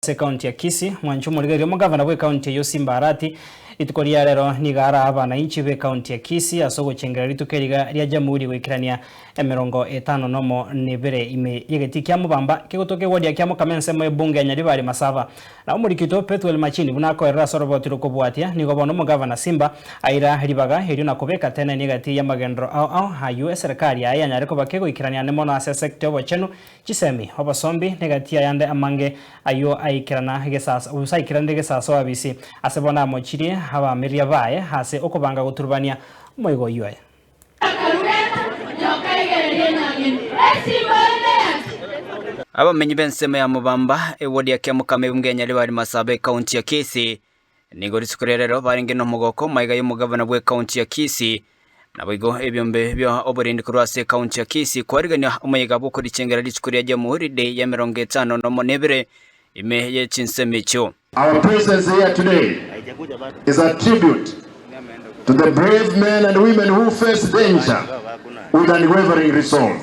Ase ekaunti ya Kisii, mwanche omorigereria omogavana bw'ekaunti eyio Simba Arati, rituko ria rero nigo araa abanainchi b'ekaunti ya Kisii ase ogochengera rituko eriga ria Jamhuri goikerania emerongo etano nomo nebere ime y'egetii kia Mobamba kegotoka eward ya Kiamokama ensemo y'ebunge ya Nyaribari Masaba. Na omoriki oito Pethuel Machini buna akoerera ase oroboti rokobwatia, nigo bono omogavana Simba aira ribaga erio na kobeka teneni egati y'amagenderero ao ao ayio eserekari yaye yanyare koba kegoikerania ane mono ase esecta y'obochenu Chisemi, obosombi, negati ayande amange ayio aikerana gesasa, gose aikeranire gesasa oabisi, ase bono amochirie abaamiria baye ase okobanga goturubania omoigo oyio aye. Abamenyi b'ensemo ya Mobamba, ewodi ya Kiamokama ebunge ya Nyaribari Masaba ekaunti ya Kisii, nigo rituko ria rero barenge nomogoko maiga y'omogabana bw'ekaunti ya Kisii, Naboigo ebiombe bia oborendi korwa ase ekaunti ya Kisii kwarigania omoyega bw'okorichengera rituko ria Jamhuri Day ya emerongo etano nomo na ebere ime ye chinsemo echio. Our presence here today is a tribute to the brave men and women who face danger with unwavering resolve.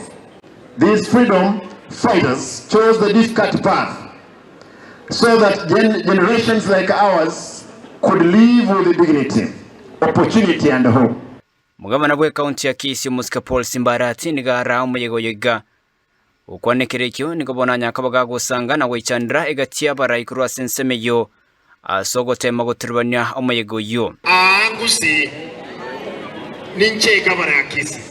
These freedom fighters chose the difficult path so that gen generations like ours could live with dignity, opportunity and hope. Omogabana bw'ekaunti ya Kisii Omosike Paul Simbarati nigo araa omoyega oyo iga. Gokwana ekero ekio nigo bono anyakaba gagosanga na goichanera egati y'abarai korwa ase ensemo eyio ase ogotema goturubania omoyega oyio. Aa ngusi ninche gavana ya Kisii.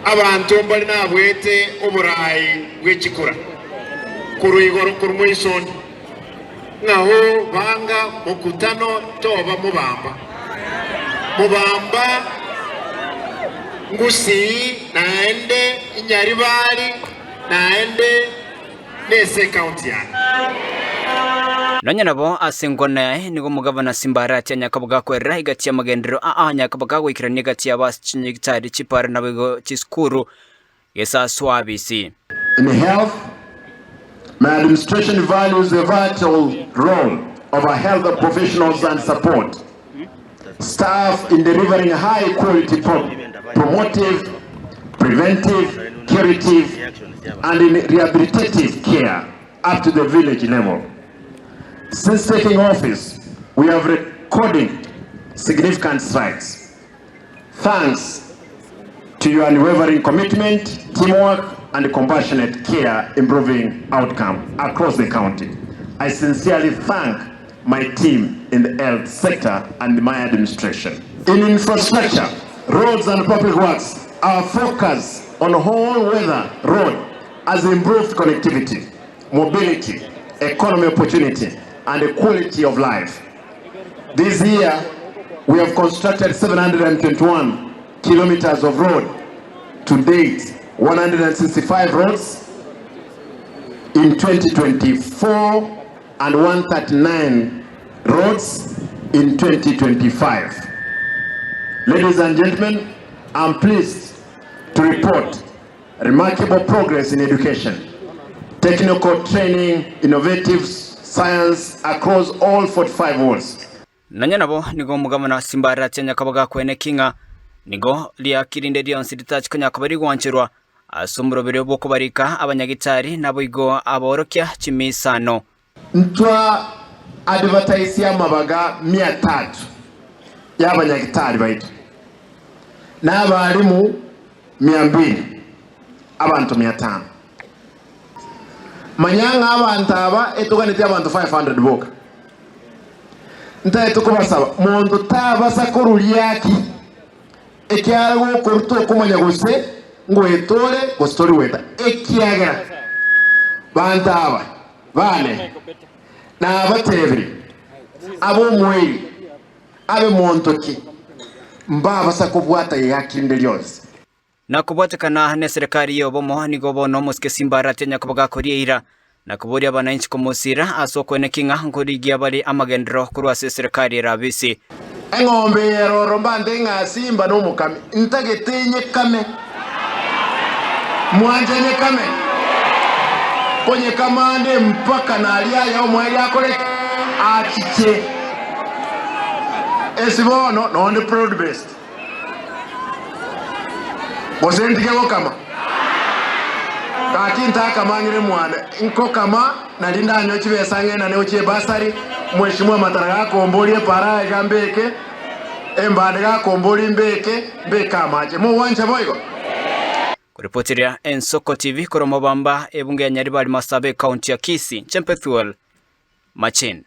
Abanto mbare nabwete oboraai bwe chikura korwa igoro korwa moisoni, ng'a oo banga mokutano toba mobamba. Mobamba ngusii naende inyaribari naende nese ekaunti yane. Nonya nabo ase enkwana yaye nigo omogavana Simba Arati anyakaboga akoerera egati y'amagenderero aa anyakaboga agoikerania egati y'abasi chinyagitari chipara naboigo chisukuru gesaswa abisi. In health, my administration values the vital role of our health professionals and support staff in delivering high quality promotive, preventive, curative and in rehabilitative care up to the village level. Since taking office, we have recorded significant strides. Thanks to your unwavering commitment, teamwork and compassionate care improving outcome across the county. I sincerely thank my team in the health sector and my administration. In infrastructure, roads and public works, our focus on all weather road has improved connectivity, mobility, economy opportunity and quality of life. This year, we have constructed 721 kilometers of road to date, 165 roads in 2024 and 139 roads in 2025. Ladies and gentlemen, I'm pleased to report remarkable progress in education, technical training, innovative science across all 45 wards. Nonya nabo nigo omogabana Simbarati anyakaboga kweneki ng'a nigo riaki rinde rionsi ritachi konya koba rigwancherwa ase omoroberio bw'okobarika abanyagitari naboigo aborokia chimisano. Ntwa advertise amabaga mia tatu y'abanyagitari baito, na abalimu mia mbili, abanto mia tano. Manya ng'a abanto aba etoganetie abanto 500 boka. Ntagete kobasaba, monto tabasa korwa riaki, ekiagera gokorwa tokomanya gose ngoeta ore gose tori goeta, ekiagera banto aba bane nabatebirie, ab'omoerio abe monto ki, mbabasa kobwata riaki rinde rionsi. Na kobwatekana neserekari y'obomo nigo bono omosike Simba Arati onye koba gakoria eira, na koboria abananchi komosiira ase okoeneki ng'a nkorigia bare amagenderero korwa ase eserekari erabisi. Eng'ombe eye eroro mbante ng'a Simba nomokami, ntagete nyekame. Mwanche nyekame? Konyekama ande mpaka naria aya omoerio akore ki? Achiche. Esi bono nonde broad based. Gose ntige gokama? Gaki ntakamang'ire mwane, nkokama nari ndanywe chibesa ng'enane gochia ebasari, Mheshimiwa Matara gakomboria epara iga mbeke, embande gakomboria mbeke, mbeke amache. Mogwancha boigo? Koripotiria Ensoko TV korwa Mobamba, ebunge ya Nyaribari Masaaba, ekaunti ya Kisii, Nche Pethuel Machin.